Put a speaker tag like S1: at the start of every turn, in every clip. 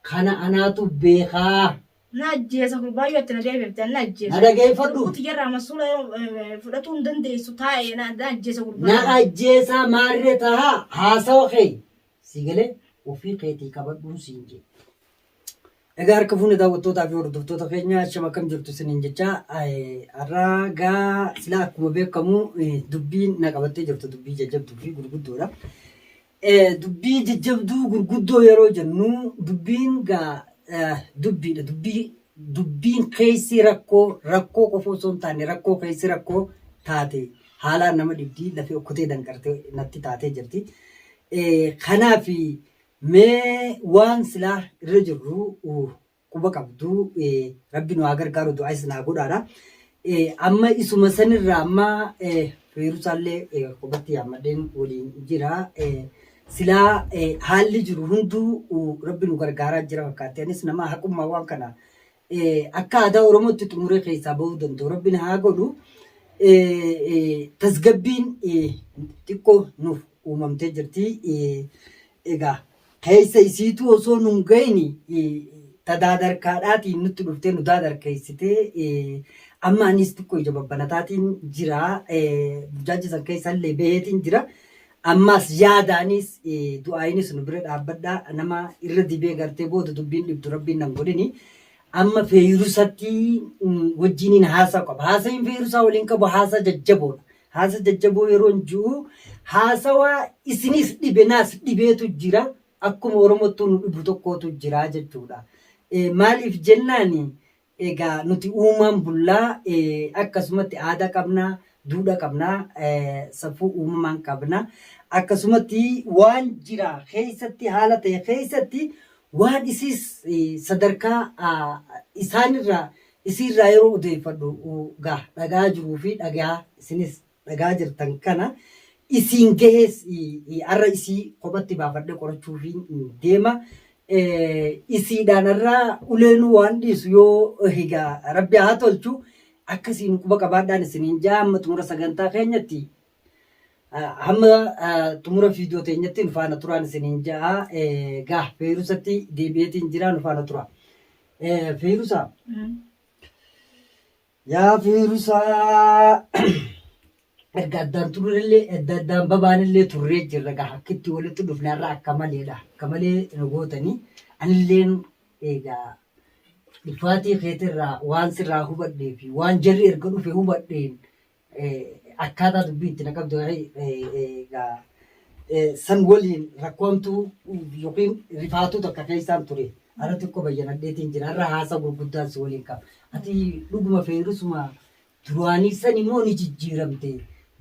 S1: Kana anaatu beekaa.
S2: Na ajjeesa gurbaa yoo itti na deebifte na ajjeesa.
S1: Na dhageeffadhu.
S2: Lubbuu tiyyarraa masuula yoo fudhatuu hin dandeessu taa'e na na ajjeesa gurbaa.
S1: Na ajjeesaa maarree tahaa haasawa kee si galee ofii keetii qabadhuun siin jee. Egaa harka fuune daawwattootaa fi hordoftoota keenya ashama akkam jirtu isiniin jecha har'a gaa silaa akkuma beekamu dubbiin na qabattee jirtu dubbii jajjabduu fi gurguddoodha. Dubbii jajjabduu gurguddoo yeroo jennu dubbiin gaa dubbiidha. Dubbii dubbiin keessi rakkoo rakkoo qofa osoo hin taane rakkoo keessi rakkoo taate haalaan nama dhibdii lafee okkotee danqarte natti taatee jirti. Kanaaf mee waan silaa irra jirru quba qabdu rabbi nu haa gargaaru du'aayis naa godhaadha. Amma isuma sanirraa amma feerusaallee qubatti yaammadheen waliin jira. Silaa haalli jiru hunduu rabbi nu gargaaraa jira fakkaatti. Anis nama haqummaa waan kana akka aadaa Oromootti xumuree keessaa bahuu danda'u rabbi na haa godhu. Tasgabbiin xiqqoo nuuf uumamtee jirti. Egaa keessa isiituu osoo nun gahini ta daadarkaadhaatiin nutti dhuftee nu daadarkeessitee amma anis xiqqoo ija babbanataatiin jira. Burjaajii san keessa illee baheetiin jira. Ammaas yaadaanis du'aayinis nu bira dhaabbadhaa nama irra dibee gartee booda dubbiin dhibdu rabbiin nan godhini. Amma feeyrusatti wajjiniin haasaa qaba. Haasayin feeyrusaa waliin qabu haasaa jajjaboodha. Haasa jajjaboo yeroon ji'u haasawa isinis dhibe naas dhibeetu jira. Akkuma Oromottuu nu dhibu tokkootu jira jechuudha. Maaliif jennaan egaa nuti uumaan bullaa akkasumatti aadaa qabna, duudha qabna, safuu uumamaan qabna. Akkasumatti waan jira keessatti haala ta'e keessatti waan isiis sadarkaa isaanirraa Isiirraa yeroo odeeffadhu gaa dhagaa jiruu fi dhagaa isinis dhagaa jirtan kana isiin gahees har'a isii kophatti baafadhee qorachuufiin deema. Isiidhaan har'a uleenuu waan dhiisu yoo egaa rabbi haa tolchu akkasiin quba qabaadhaan isiniin jaa hamma xumura sagantaa keenyatti hamma xumura viidiyoo teenyatti nu faana turaan isiniin ja'a. Gaa feerusatti deebi'eetiin jira nu faana tura. Feerusaa. Yaa Feerusaa. Erga addaan turrellee edda addaan babaanillee turree jirra gaa akkitti walitti dhufne har'a akka maleedha. Akka malee nu gootanii anilleen egaa dhufaatii keetirraa waan sirraa hubadhee fi waan jarri erga dhufe hubadheen akkaataa dubbiin itti na qabdu egaa san waliin rakkoo hamtuu yookiin rifaatuu takka keessaan ture. Har'a xiqqoo bayyanadheetiin jira. Har'a haasaa gurguddaan si waliin qaba. Ati dhuguma feerusuma duraanii san immoo ni jijjiiramte.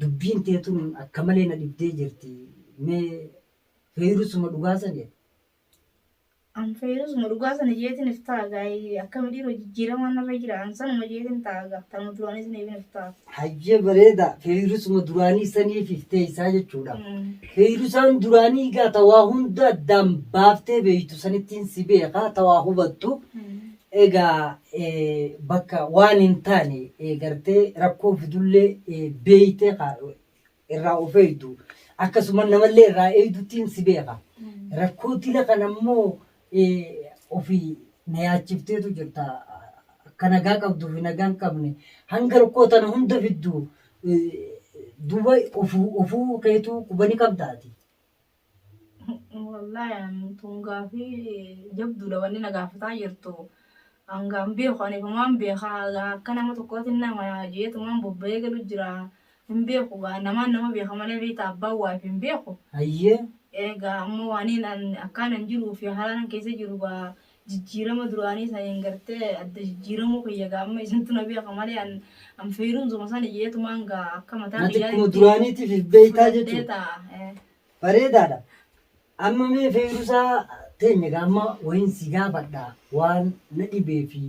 S1: Dubbiin tee tun akka malee na dhibdee jirti. Mee feerusuma dhugaa sani?
S2: An feerusuma dhugaa sana jeetiin if ta'a gaa'ii akkami dhiiroo jijjiiramaan narra jira an sanuma jeetiin ta'a gaa tanuma duraanii saniifin if ta'a.
S1: Hayyee bareeda feerusuma duraanii saniif if teessaa jechuudha. Feerusaan duraanii egaa ta waa hunda addaan baaftee beektu sanittiin si beeka ta waa hubattu. Egaa bakka waan hin taane gartee rakkoo fidullee beektee irraa of eegdu akkasuma namallee irraa eegduttiin si beeka. Rakkoo dila kana immoo ofii na yaachifteetu jirta. Akka nagaa qabduu fi nagaa hin qabne hanga rakkoo tana hunda fiddu duuba ofuu keetuu quba ni qabdaati.
S2: Wallaahi an tun gaafii jabduudha wanni na gaafataa jirtu. Hangaan beeku ani ifumaan beeka akka nama tokkootiin nama jeetumaan bobba'ee galu jira. Hin beeku gaa namaan nama beeka malee beektaa abbaan waa if hin beeku.
S1: Hayyee.
S2: Egaa ammoo waaniin an akkaan an jiruu fi haalaan an keessa jiru gaa jijjiirama duraanii saniin gartee adda jijjiiramuu kiyya gaa amma isintu na beeka malee an an feerumsuma sani jeetumaan gaa akka mataa
S1: Ati akkuma
S2: kiyyaatti
S1: duraaniitiif if beektaa
S2: fudhadhee
S1: jechuudha.
S2: ta'a. Eh.
S1: Bareedaadha. Amma mee feerusaa teenya gaa amma wayin si gaafadha waan na dhibee fi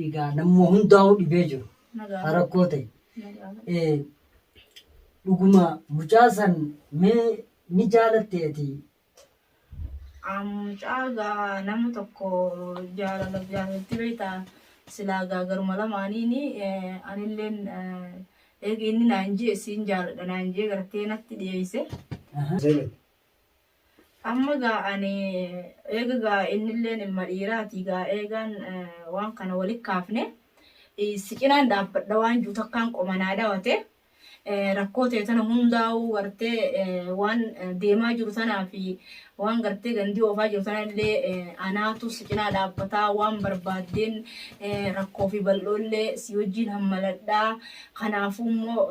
S1: egaa namuma hundaa'uu dhibee jiru.
S2: Na
S1: Ha
S2: gaafadhu.
S1: rakkoo ta'e.
S2: Na gaafadhu.
S1: Eh, Dhuguma mucaa san mee ni jaalatte ati?
S2: Mucaa gaa nama tokko jaalala jaalalti beektaa silaa gaa garuma lamaaniini anilleen eega inni naan jee siin jaaladha naan jee gartee natti dhiyeesse. Amma gaa ani eega gaa innilleen ilma dhiiraati gaa eegaan waan kana walitti kaafne si cinaan dhaabbadha waan jiru takkaan qoma naa dhawate. Rakkoo ta'e tana hundaa'uu gartee waan deemaa jiru tanaa fi waan gartee gandii oofaa jiru tana illee anaatu si cinaa dhaabbataa, waan barbaaddeen rakkoo fi bal'oollee si wajjin hammaladhaa, kanaafuu immoo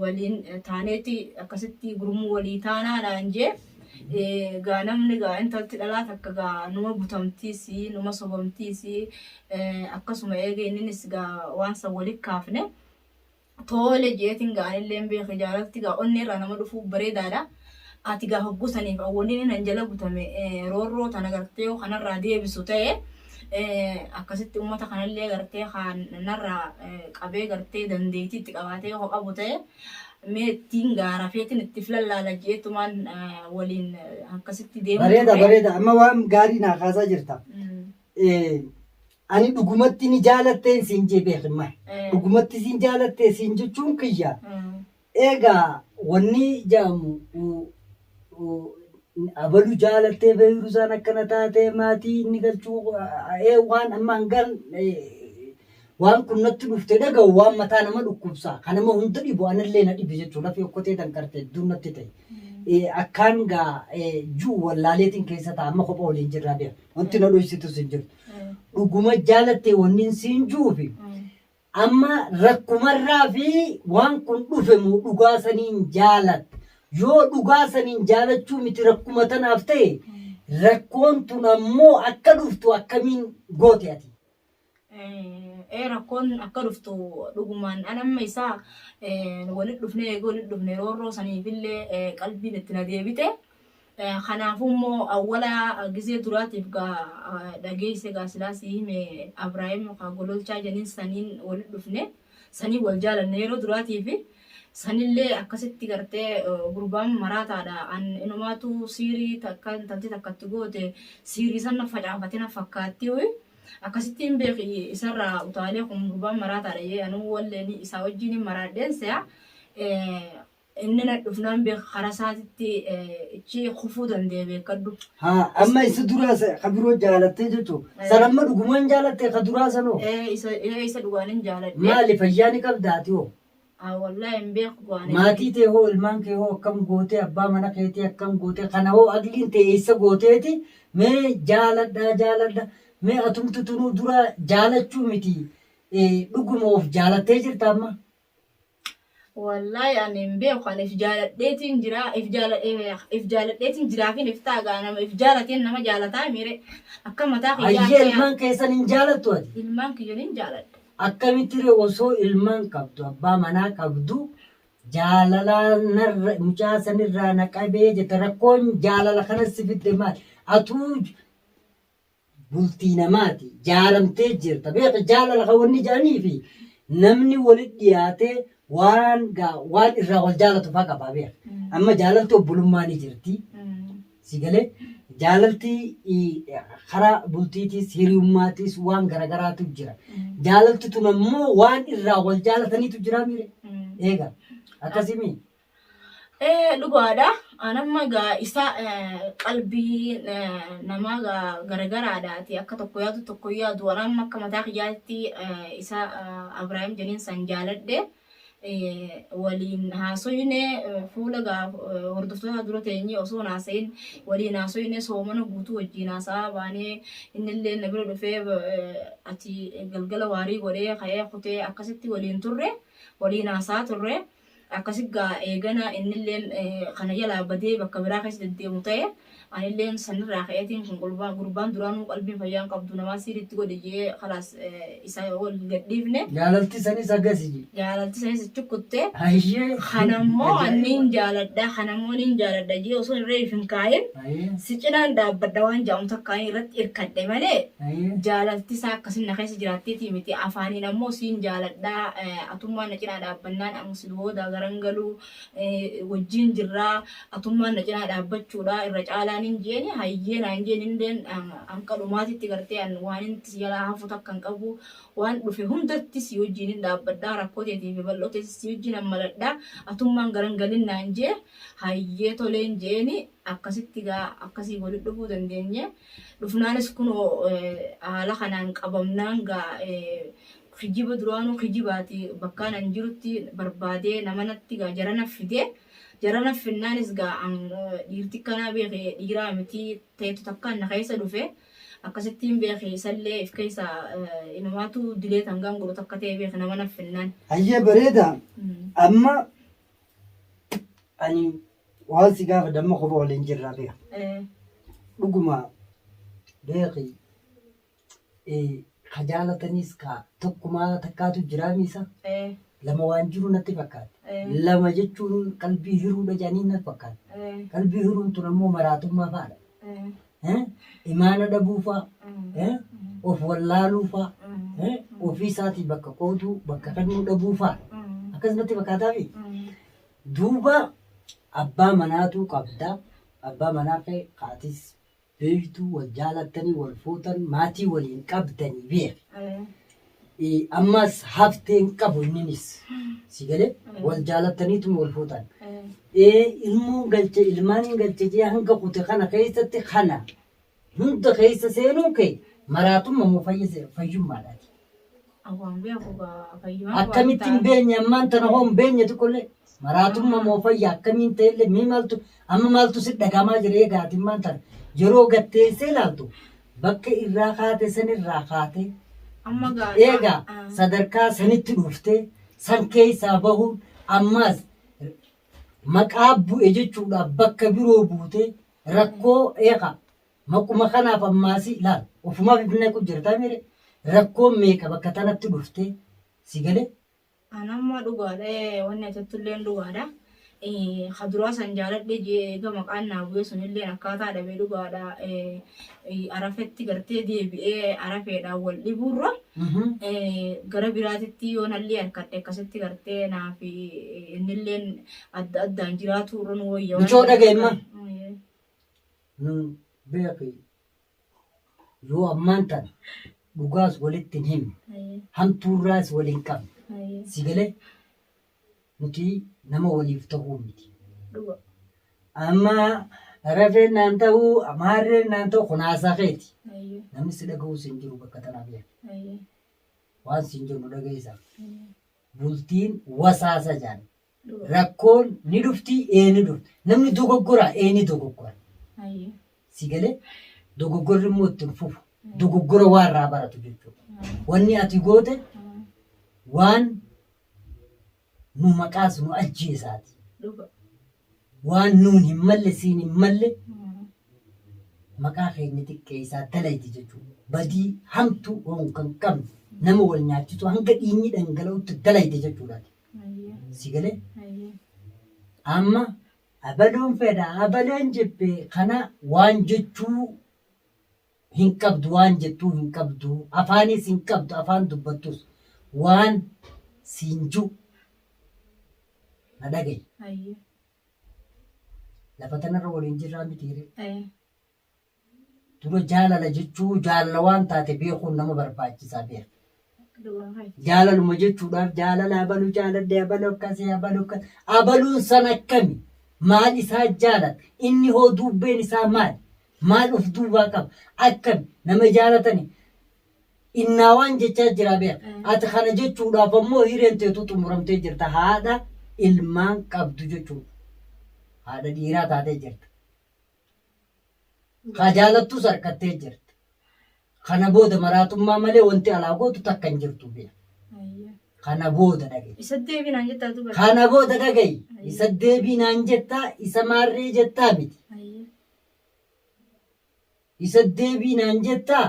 S2: waliin taaneeti akkasitti gurmuu walii taanaa naan jee. Gaa namni gaa intalti dhalaa takka gaa numa butamtiis, numa sobamtiis. Akkasuma eega inninis gaa waan san walitti kaafne toole jeetiin gaa anillee hin beeke. Jaalalti gaa onnee irraa nama dhufuu bareedaadha. Ati gaa hogguu saniif awwaliin inni jala butame roorroo tana gartee yoo kanarraa deebisu ta'e, akkasitti uummata kanallee gartee kan narraa qabee gartee dandeettii itti qabaatee yoo qabu ta'e, mee ittiin gaa rafeetiin itti filallaala jeetumaan waliin akkasitti deemu
S1: Bareeda
S2: ture.
S1: Bareeda, amma waan gaarii naa kaasaa jirta. Ani dhugumatti ni jaalatteen siin jee beekimma. Dhugumatti siin jaalattee siin jechuun kiyya. Egaa wanni jedhamu abalu jaalattee beeyrusaan akkana taatee maatii inni galchuu waan amma hangaan waan kun natti dhufte dhaga'u waan mataa nama dhukkubsa. Kan nama hunda dhibu anallee na dhibe jechuudha. Lafee okkotee danqarte hedduun natti ta'e. Akkaan gaa ji'u wallaaleetiin keessa ta'a, amma kopha waliin jirraa beeka. Wanti na dhoysitus hin jirtu. Dhuguma jaalattee wanni siin ji'uufi amma rakkumarraa fi waan kun dhufe moo dhugaa saniin jaalatta? Yoo dhugaa saniin jaalachuu miti rakkuma tanaaf ta'e, rakkoon tun ammoo akka dhuftu akkamiin goote ati?
S2: Ee, rakkoon akka dhuftu dhugumaan an amma isaa walitti dhufne, eega walitti dhufne roorroo saniifillee qalbiin itti na deebite. Kanaafuu immoo awwala gizee duraatiif gaa dhageesse gaa silaa sii hime, Abraahim kaa gololchaa janiin saniin walitti dhufne, saniin wal jaalanne yeroo duraatiif. Sanillee akkasitti gartee gurbaan maraataadha, an inumaatu siirii takka intalti takkatti goote siirii san na facaafate na fakkaatti. Akkasitti hin beeki, isarraa utaalee kun gurbaan maraataadha jee anuu walleen isaa wajjin hin maraadheen se'a. Inni na dhufnaan beek karaa isaatitti ichi kufuu danda'e beekadhu.
S1: Haa, amma isa duraa ka biroo jaalattee jechuun. San amma dhugumaan jaalattee ka duraa sanoo?
S2: Isa dhugaan hin jaaladhe.
S1: Maali, fayyaa ni qabda ati hoo?
S2: Wallaahi hin beeku waan.
S1: Maatii tee hoo, ilmaan kee hoo akkam gootee, abbaa mana keetii akkam gootee, kana hoo agliin tee eessa gooteeti mee jaaladha jaaladha mee atumti tunuu dura jaalachuu miti dhuguma of jaalattee jirta amma?
S2: Wallaahi ani hin beeku, ani if jaaladheetiin jira, if jaaladheetiin jiraafin if ta'a gaa, nama if jaalateen nama jaalataa miire akka mataa kiyyaa.
S1: Hayyee, ilmaan keessan hin jaalattu ati?
S2: Ilmaan kiyya nin jaaladha.
S1: Akkamitti ree, osoo ilmaan qabdu, abbaa manaa qabdu, jaalalaa narra mucaa sanirraa na qabee jette, rakkoon jaalala kanas si fidde maali? Atuu bultii namaati jaaramtee jirta beeka. Jaalala kan wanni jedhanii fi namni walitti dhiyaatee waan gaa waan irraa wal jaalatu faa qabaa beeka. Amma jaalalti obbolummaa ni jirti. Si galee, jaalalti karaa bultiitiis hiriyummaatiis waan garagaraatu jira. Jaalalti tun ammoo waan irraa wal jaalataniitu jira mire. Eega akkasii.
S2: Ee, dhugaadha. Anamma gaa isa qalbii namaa gaa garagaraadha. Ati akka tokko yaadu tokko yaadu. Anamma akka mataa kiyyaatti isa Abrahaam jeniin san jaaladhe. Waliin haasoyne, fuula gaa hordoftoota dura teenyee osoo hin haasayin waliin haasoyne, soomana guutuu wajjin haasa'aa baanee, innillee na bira dhufee ati galgala waarii godhee ka'ee kutee akkasitti waliin turre, waliin haasa'aa turre. Akkasi gaa eegana innilleen kana jalaa badee bakka biraa keessa deddeemu ta'e, anilleen sanirraa ka'eetiin kun gurbaan duraanuu qalbiin fayyaan qabdu namaa siiriitti godhe jee kalaas isa wal gadhiifne.
S1: Jaalalti sanis agasi.
S2: Jaalalti sanis achi kutte.
S1: Hayyee.
S2: Kanammoo anniin jaaladha, kanammoo niin jaaladha jee osoo irra if hin kaa'in si cinaan dhaabbadha waan jedhamu takkaan irratti irkadhe malee jaalalti isaa akkasin na keessa jiraatteetii miti. Afaaniin ammoo siin jaaladha, atummaan na cinaa dhaabbannaan an si booda garan galuu, wajjin jirraa, atummaan na cinaa dhaabbachuudha irra caalaa. naan hin jeeni hayyee naan jeen illeen hanqa dhumaatitti gartee an waan inni si jalaa hafu takka hin qabu waan dhufe hundatti si wajjin hin dhaabbadha rakkoo teetii fi bal'oo teetii si wajjin ammaladha atummaan garan galin naan jee hayyee toleen jeeni akkasitti gaa akkasii walitti dhufuu dandeenye. Dhufnaanis kunoo haala kanaan qabamnaan gaa kijiba duraanuu kijibaati bakkaan an jirutti barbaadee nama natti gaa jara na fide. Jara na finnaanis gaa an dhiirti kanaa beeke dhiiraa miti ta'etu takkaan na keessa dhufe. Akkasittiin beeke isallee if keessa inumaatu dilee tangaan godhu takka ta'e beeke nama na finnaan.
S1: Hayyee bareeda. Amma ani waan si gaafadha amma kopha waliin jirraa beeka. Dhuguma beeki ka jaalataniis ka tokkumaa takkaatu jiraa miisa lama waan jiru natti fakkaata. Lama jechuun qalbii hiruudha jedhanii natti fakkaata. Qalbii hiruun tun ammoo maraatummaa fa'aadha. Imaana dhabuu fa'a, of wallaaluu fa'a, ofii isaatii bakka qooduu, bakka kennuu dhabuu fa'a. Akkas natti fakkaataafi. Duuba abbaa manaatuu qabda. Abbaa manaa kee kaatis beektuu wal jaalattanii wal fuutan maatii waliin qabdanii beeki. Ammas haftee hin qabu inninis. Si galee wal jaalattaniituma wal fuutan. Ilmoon galche ilmaan hin galche jee hanga kute kana keessatti kana hunda keessa seenuun kee maraatumma moo fayyummaadhaati.
S2: Awwaan beeku gaa fayyumaan
S1: Akkamitti hin beenye ammaan tana hoo hin beenye xiqqollee maraatumma moo fayya akkamiin ta'ellee mee maaltu amma maaltu si dhagamaa jira egaa ati ammaan tana yeroo gatteessee ilaaltu bakka irraa kaate san irraa kaate
S2: Amma gaa
S1: eegaa sadarkaa sanitti dhuftee san keessaa bahuun ammaas maqaa bu'e jechuudhaaf bakka biroo buutee rakkoo eegaa Maquma kanaaf ammaasi laal ofumaaf if naqu jirta mire rakkoon meeqa bakka tanatti dhufte si gale.
S2: An amma dhugaadha wanni ati jettulleen dhugaadha. Ka duraa san jaaladhe jee eega maqaan naa bu'ee sunilleen akkaataa dhabe dhugaadha. Arafetti gartee deebi'ee arafeedhaan wal dhibuurra gara biraatitti yoo nallee harkadhe akkasitti gartee naa fi innilleen adda addaan jiraatu irra nu wayya.
S1: Mucoo dhaga'i amma. Nun beeki yoo ammaan tana dhugaas walitti hin himne hamtuurraas wal hin qabne si galee nuti nama waliif ta'uu miti. Amma rafeen naan ta'uu amaarreen naan ta'u kun haasaa keeti. Namni si dhaga'uus hin jiru bakka tanaa beeki. Waan siin jennu dhageessa. Bultiin wasaasa jaan. Rakkoon ni dhufti ee ni dhufti. Namni dogoggora ee ni dogoggora. Si galee dogoggorri immoo itti hin fufu. Dogoggora waa irraa baratu jechuudha. Wanni ati goote waan nu maqaas nu ajjeesaati. Waan nuun hin malle siin hin malle maqaa keenya xiqqeessaa dalaydi jechuudha. Badii hamtuu honga hin qabne nama wal nyaachisu hanga dhiigni dhangala'utti dalayde jechuudha. Si galee? Amma abaluun fedha abaleen jibbe kana waan jechuu hin qabdu waan jettuu hin qabdu afaanis hin qabdu afaan dubbattus waan siin ji'u na dhagayi. Lafa tanarra waliin jirraa mitiire. Dura jaalala jechuu jaalala waan taate beekuun nama barbaachisaa beeka. Jaalaluma jechuudhaaf jaalala abalu jaaladhe abalu akkasii abalu akkas abaluun san akkami maal isaa jaalata inni hoo duubbeen isaa maal maal of duubaa qaba akkami nama jaalatani innaa waan jechaa jira beeka. Ati kana jechuudhaaf ammoo hireen teetu xumuramtee jirta haadha ilmaan qabdu jechuudha. Haadha dhiiraa taatee jirta. Kaa jaalattus harkattee jirta. Kana booda maraatummaa malee wanti alaa gootu takka hin jirtu beeki. Kana booda dhaga'i.
S2: Isa deebii naan jettaa duba.
S1: Kana booda dhaga'i. Isa deebii naan jettaa, isa maarree jettaa miti. Isa deebii naan jettaa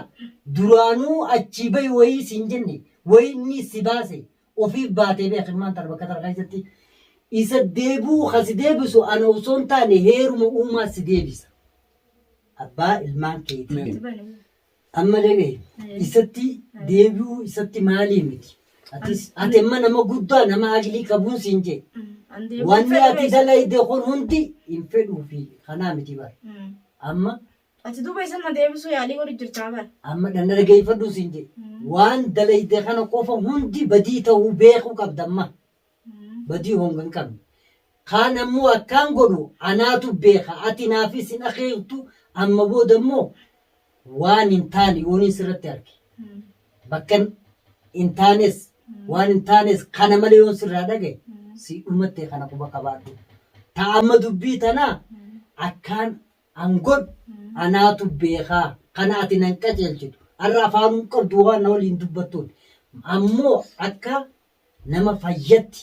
S1: duraanuu achii bahi wayii siin jenne wayii inni si baase ofiif baatee beeki ilmaan tana bakka tana keessatti isa deebi'uu ka si deebisu ana osoo hin taane heeruma uumaa si deebisa. Abbaa ilmaan keetii. Amma dhaga'i isatti deebi'uu isatti maalii miti. Atis ati amma nama guddaa nama aqlii qabuun siin jee. Wanni ati dalayde kun hundi hin fedhuu fi kanaa miti bara. Amma
S2: Ati duuba isa na deebisuu yaalii godhu jirtaa bar.
S1: Amma dhanna dhageeffadhu siin jedhe. Waan dalayde kana qofa hundi badii ta'uu beekuu qabda amma. Badii honga hin qabne. Kaan ammoo akkaan godhu anaatu beeka ati naafis hin akeektu amma booda immoo waan hin taane yooniin sirratti arge. Bakka hin taanes waan hin taanes kana malee yoon sirraa dhagaye si dhumatte kana quba qabaadhu. Ta amma dubbii tanaa akkaan an godhu anaatu beekaa kana ati nan qaceelchitu arra afaanuu hin qabdu waan na waliin dubbattuun ammoo akka nama fayyatti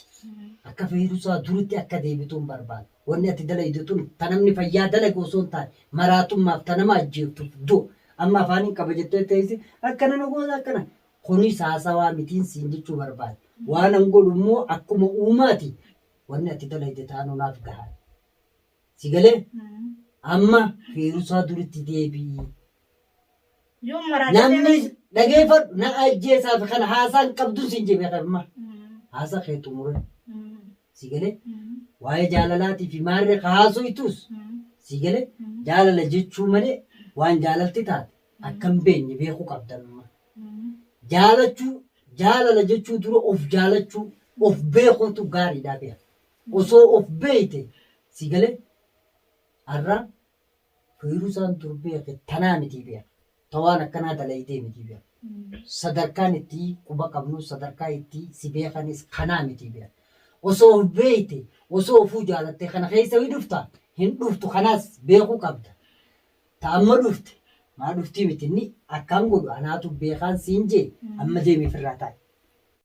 S1: akka feerusaa duritti akka deebituun barbaada. Wanni ati dalaydu tun ta namni fayyaa dalage osoo hin taane maraatummaaf ta nama ajjeeftuuf du'a. Amma afaaniin qaba jettee teessi akkana na goota akkana. Kunis haasawaa mitiin siin jechuu barbaada. Waan an godhu immoo akkuma uumaati wanni ati dalayde taanuu naaf gahaa. Si galee? Amma feerusaa duritti deebi'i.
S2: Yoo maraadha
S1: Namni dhageeffadhu na ajjeesaaf kana haasaan qabdu siin jee beekamma. Haasa kee xumure. Si galee? Waa'ee jaalalaatii fi maarree ka haasoytus si galee jaalala jechuu malee waan jaalalti taate akka hin beekne beekuu qabda amma. Jaalachuu jaalala jechuu dura of jaalachuu of beekuutu gaariidha beeka. Osoo of beekte si galee har'a Feeruzaan dur beeke tanaa mitii beeka. Ta waan akkanaa dalaydee mitii beeka. Sadarkaan itti quba qabnu sadarkaa itti si beekanis kanaa mitii beeka. Osoo of beekte osoo ofuu jaalatte kana keessa hin dhufta hin dhuftu kanaas beekuu qabda. Ta amma dhufte maa dhuftii miti inni akkaan godhu anaatu beekaan siin jee amma deemi ofirraa taa'i.